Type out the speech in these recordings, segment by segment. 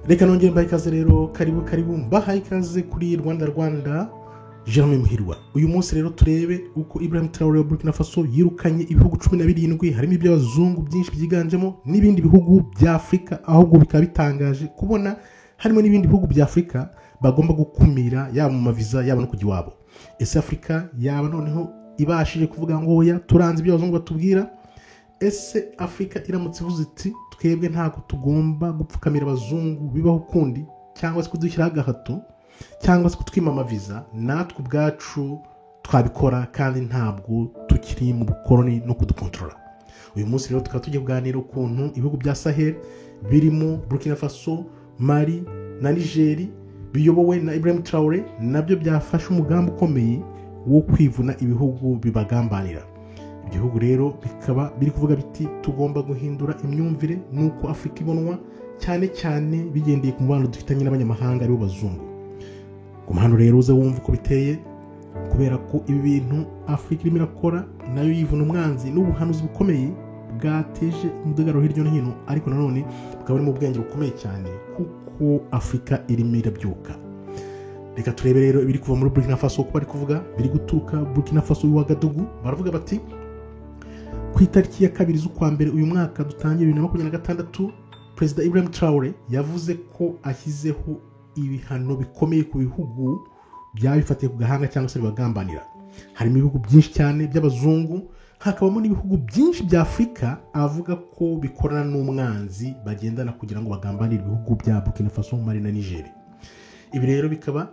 Reka nongere mbahe ikaze rero, karibu karibu, mbahaye ikaze kuri Rwanda Rwanda, Jerome Muhirwa. Uyu munsi rero turebe uko Ibrahim Traore wa Burkina Faso yirukanye ibihugu 17, harimo iby'abazungu byinshi byiganjemo n'ibindi bihugu bya Afurika, ahubwo bikaba bitangaje kubona harimo n'ibindi bihugu bya Afurika bagomba gukumira, yaba mu maviza, yaba no kujya iwabo. Ese Afurika yaba noneho ibashije kuvuga ngo oya, turanze ibyo abazungu batubwira? Ese Afurika iramutse ivuze iti twebwe ntabwo tugomba gupfukamira abazungu bibaho ukundi, cyangwa se kudushyiraho agahato, cyangwa se kutwima amaviza, natwe ubwacu twabikora kandi ntabwo tukiri mu bukoroni no kudukontorora? Uyu munsi rero tukaba tugiye kuganira ukuntu ibihugu bya Sahel birimo Burkina Faso, Mali na Niger biyobowe na Ibrahim Traore nabyo byafashe umugambi ukomeye wo kwivuna ibihugu bibagambanira. Ibyo bihugu rero bikaba biri kuvuga biti tugomba guhindura imyumvire n'uko Afurika ibonwa, cyane cyane bigendeye ku mubano dufitanye n'abanyamahanga aribo bazungu. Ku hano rero uze wumva uko biteye, kubera ko ibi bintu Afurika irimo irakora nayo yivuna umwanzi n'ubuhanuzi bukomeye bwateje umudugararo hirya no hino, ariko nanone bukaba buri mu bwenge bukomeye cyane kuko Afurika irimo irabyuka. Reka turebe rero ibiri kuva muri Burkina Faso, uko bari kuvuga biri guturuka Burkina Faso Ouagadougou. Baravuga bati ku itariki ya 2 z'ukwa mbere uyu mwaka dutangiye 2026, Perezida Ibrahim Traore yavuze ko ashyizeho ibihano bikomeye ku bihugu byabifatiye ku gahanga cyangwa se bibagambanira. Harimo ibihugu byinshi cyane by'abazungu, hakabamo n'ibihugu byinshi bya Afurika avuga ko bikorana n'umwanzi bagendana kugira ngo bagambanire ibihugu bya Burkina Faso, Mali na Niger. Ibi rero bikaba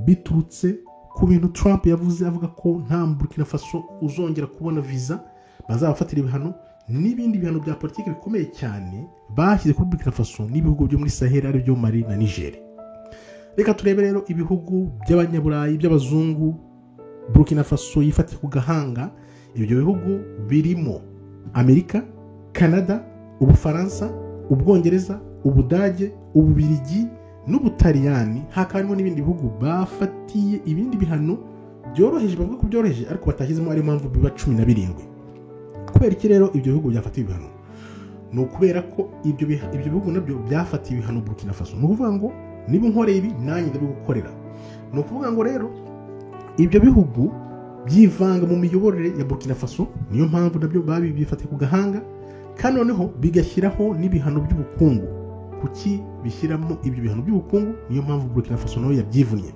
biturutse ku bintu Trump yavuze avuga ko nta Burkina Faso uzongera kubona visa, bazabafatira ibihano n'ibindi bihano bya politiki bikomeye cyane bashyize kuri Burkina Faso n'ibihugu byo muri Sahel ari byo Mali na Niger. Reka turebe rero ibihugu by'abanyaburayi by'abazungu Burkina Faso yifatiye ku gahanga. Ibyo bihugu birimo Amerika, Canada, Ubufaransa, Ubwongereza, Ubudage, Ububirigi n'Ubutaliyani. Hakaba harimo n'ibindi bihugu bafatiye ibindi bihano byoroheje, bavuga ko byoroheje ariko batashyizemo, ariyo mpamvu biba 17. Kubera iki rero ibyo bihugu byafatiwe ibihano? Ni ukubera ko ibyo bihugu nabyo byafatiye ibihano Burkina Faso. Ni ukuvuga ngo niba unkoreye ibi nanjye ndabigukorera. Ni ukuvuga ngo rero ibyo bihugu byivanga mu miyoborere ya Burkina Faso, niyo mpamvu nabyo babifatiye ku gahanga, kandi noneho bigashyiraho n'ibihano by'ubukungu. Kuki bishyiramo ibyo bihano by'ubukungu? Niyo mpamvu Burkina Faso nayo yabyivunnye.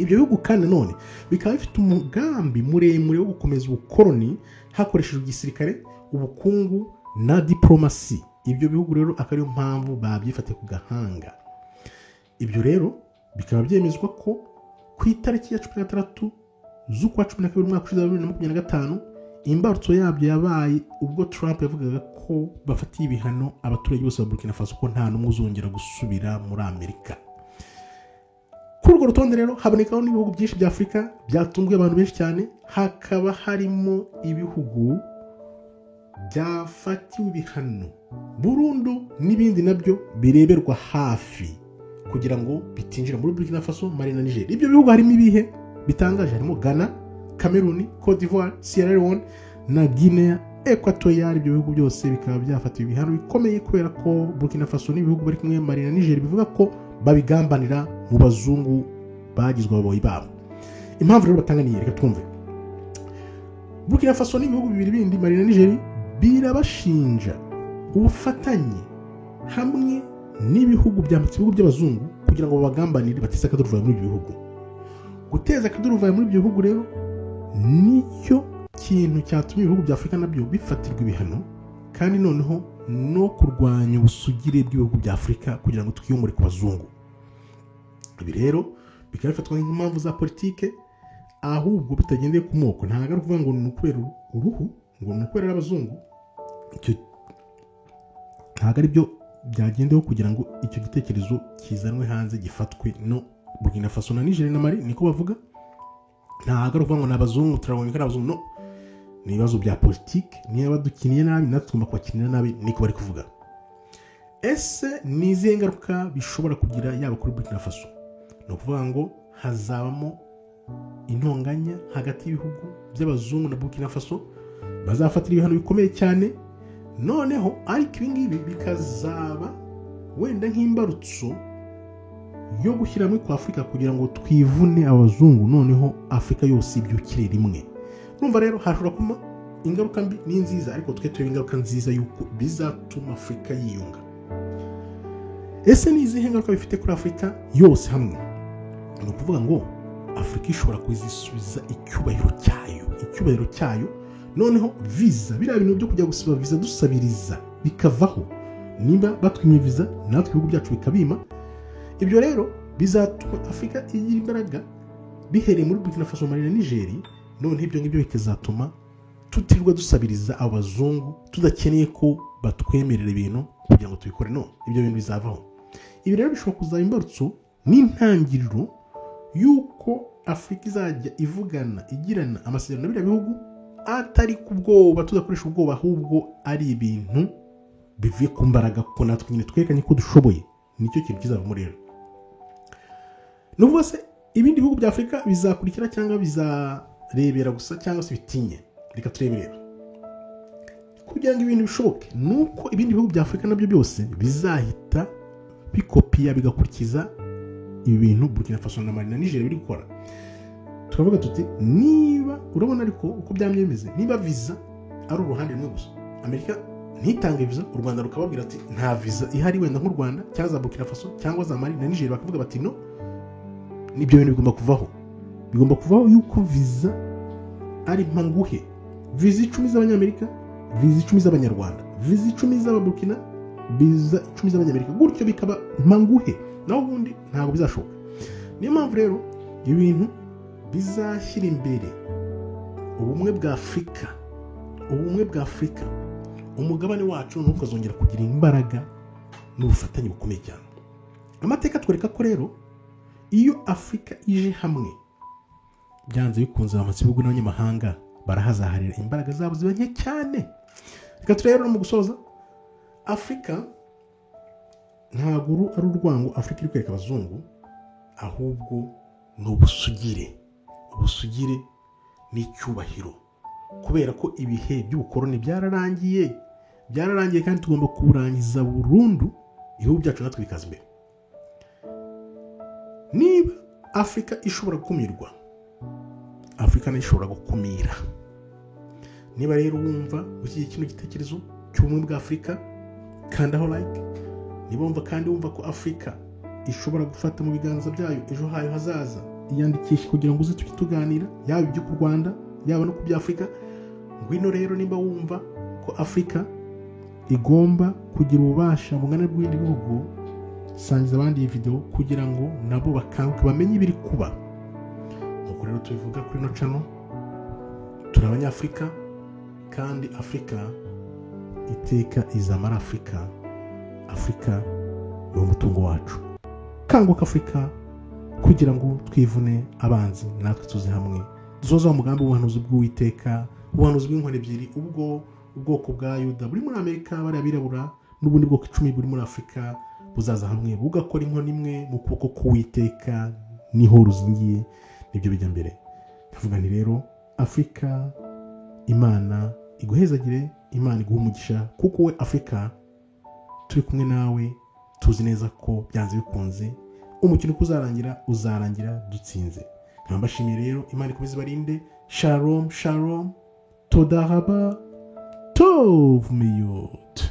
Ibyo bihugu kandi nanone bikaba bifite umugambi muremure wo gukomeza ubukoroni hakoreshejwe igisirikare, ubukungu na diplomasi. Ibyo bihugu rero akaba ariyo mpamvu babyifatiye ku gahanga. Ibyo rero bikaba byemezwa ko ku itariki ya 16 z'ukwa 12 umwaka ushize wa 2025, imbarutso yabyo yabaye ubwo Trump yavugaga ko bafatiye ibihano abaturage bose ba Burkina Faso, ko nta n'umwe uzongera gusubira muri Amerika. Kuri urwo rutonde rero habonekaho n'ibihugu byinshi bya Afurika byatunguye abantu benshi cyane, hakaba harimo ibihugu byafatiwe ibihano burundu n'ibindi nabyo bireberwa hafi kugira ngo bitinjira muri Burkina Faso, Mali na Niger. Ibyo bihugu harimo ibihe bitangaje? Harimo Ghana, Cameroon, Cote d'Ivoire, Sierra Leone na Guinea Equatorial. Ibyo bihugu byose bikaba byafatiwe ibihano bikomeye kubera ko Burkina Faso n'ibihugu bari kumwe, Mali na Niger, bivuga ko babigambanira mu bazungu bagizwe ababoyi babo. Impamvu rero batanga ni iyi, reka twumve. Burkina Faso n'ibihugu bibiri bindi, Mali na Niger, birabashinja ubufatanye hamwe n'ibihugu byambutse ibihugu by'abazungu kugira ngo babagambanire bateze akaduruvayo muri ibyo bihugu. Guteza akaduruvayo muri ibyo bihugu rero nicyo kintu cyatumye ibihugu bya Afurika nabyo bifatirwa ibihano, kandi noneho no kurwanya ubusugire bw'ibihugu bya Afurika kugira ngo twiyomore ku bazungu. Ibi rero bikaba bifatwa nk'impamvu za politike, ahubwo bitagendeye ku moko. Ntabwo ari ukuvuga ngo ni ukubera uruhu, ngo ni ukubera abazungu, icyo ntabwo ari byo byagendeho kugira ngo icyo gitekerezo kizanwe hanze gifatwe. No Burkina Faso na Niger na Mali niko bavuga, ntabwo ari ukuvuga ngo ni abazungu, turabonye ko ari abazungu. No, ni ibibazo bya politike, niba badukiniye nabi natwe tugomba kubakinira nabi, niko bari kuvuga. Ese ni izihe ngaruka bishobora kugira yaba kuri Burkina Faso? Ni ukuvuga ngo hazabamo intonganya hagati y'ibihugu by'abazungu na Burkina Faso, bazafatira ibihano bikomeye cyane. Noneho ariko ibi ngibi bikazaba wenda nk'imbarutso yo gushyira hamwe kwa Afurika kugira ngo twivune abazungu, noneho Afurika yose ibyukire rimwe. Urumva rero hashobora kuba ingaruka mbi n'inziza, ariko twe tureba ingaruka nziza y'uko bizatuma Afurika yiyunga. Ese ni izihe ngaruka bifite kuri Afurika yose hamwe? Ni ukuvuga ngo Afurika ishobora kuzisubiza icyubahiro cyayo, icyubahiro cyayo. Noneho viza, biriya bintu byo kujya gusaba viza dusabiriza bikavaho. Nimba batwimye viza, natwe ibihugu byacu bikabima. Ibyo rero bizatuma Afurika igira imbaraga bihereye muri Burkina Faso, Mali na Niger. Noneho ibyo ngibyo bikazatuma tutirirwa dusabiriza abazungu, tudakeneye ko batwemerera ibintu kugira ngo tubikore. No ibyo bintu bizavaho. Ibi rero bishobora kuzaba imbarutso n'intangiriro y'uko Afurika izajya ivugana, igirana amasezerano na biriya bihugu, atari ku bwoba, tudakoresha ubwoba, ahubwo ari ibintu bivuye ku mbaraga, kuko natwe nyine twerekanye ko dushoboye. Nicyo kintu kizavamo rero. Nubwo se ibindi bihugu bya Afurika bizakurikira cyangwa bizarebera gusa cyangwa se bitinye? Reka turebe rero. Kugira ngo ibintu bishoboke, ni uko ibindi bihugu bya Afurika nabyo byose bizahita bikopiya, bigakurikiza ibi bintu Burkina Faso na Mali na Niger biri gukora. Turavuga tuti niba urabona ariko uko byamye bimeze, niba viza ari uruhande rumwe gusa, Amerika ntitange viza, u Rwanda rukababwira ati nta viza ihari, wenda nk'u Rwanda cyangwa za Burkina Faso cyangwa za Mali na Niger bakavuga bati no, ibyo bintu bigomba kuvaho. Bigomba kuvaho yuko viza ari mpanguhe, viza 10 z'Abanyamerika, viza 10 z'Abanyarwanda, viza 10 z'Ababurkina, viza 10 z'Abanyamerika, gutyo bikaba mpanguhe. Naho ubundi ntabwo bizashoboka. Niyo mpamvu rero ibintu bizashyira imbere ubumwe bwa Afurika, ubumwe bwa Afurika, umugabane wacu ntukazongera kugira imbaraga n'ubufatanye bukomeye cyane. Amateka atwereka ko rero iyo Afurika ije hamwe, byanze bikunze abamatsi b'ibihugu n'abanyamahanga barahazaharira, imbaraga zabo ziba nke cyane. Reka turebe rero mu gusoza, Afurika ntabwo ari urwango Afurika iri kwereka abazungu, ahubwo ni ubusugire, ubusugire n'icyubahiro, kubera ko ibihe by'ubukoroni byararangiye, byararangiye, kandi tugomba kuburangiza burundu, ibihugu byacu natwe bikaza imbere. Niba Afurika ishobora gukumirwa, Afurika nayo ishobora gukumira. Niba rero wumva ushyigikiye kino gitekerezo cy'ubumwe bwa Afurika, kandaho like. Niba wumva kandi wumva ko Afurika ishobora gufata mu biganza byayo ejo hayo hazaza, iyandikishe kugira ngo uze tujye tuganira, yaba ibyo ku Rwanda, yaba no ku bya Afurika. Ngwino rero nimba wumva ko Afurika igomba kugira ububasha bungana bw'ibindi bihugu, sangiza abandi iyi video kugira ngo nabo bakanguke bamenye ibiri kuba. Nuko rero tubivuga kuri ino channel, turi Abanyafurika, kandi Afurika iteka izamara Afurika. Afurika ni umutungo wacu. Kanguka Afurika kugira ngo twivune abanzi, natwe tuze hamwe dusoze umugambi w'ubuhanuzi bw'Uwiteka, ubuhanuzi bw'inkoni ebyiri, ubwo ubwoko bwa Yuda buri muri Amerika, bariya birabura, n'ubundi bwoko 10 buri muri Afurika buzaza hamwe bugakora inkoni imwe mu kuboko k'Uwiteka, niho ruzingiye, nibyo bijya mbere. Ndavuga nti rero Afurika, Imana iguhezagire, Imana iguhe umugisha, kuko we Afurika turi kumwe nawe, tuzi neza ko byanze bikunze umukino uko uzarangira, uzarangira dutsinze. Nkaba mbashimiye rero, Imana ikomeze ibarinde. Shalom shalom, toda raba, tov miyot.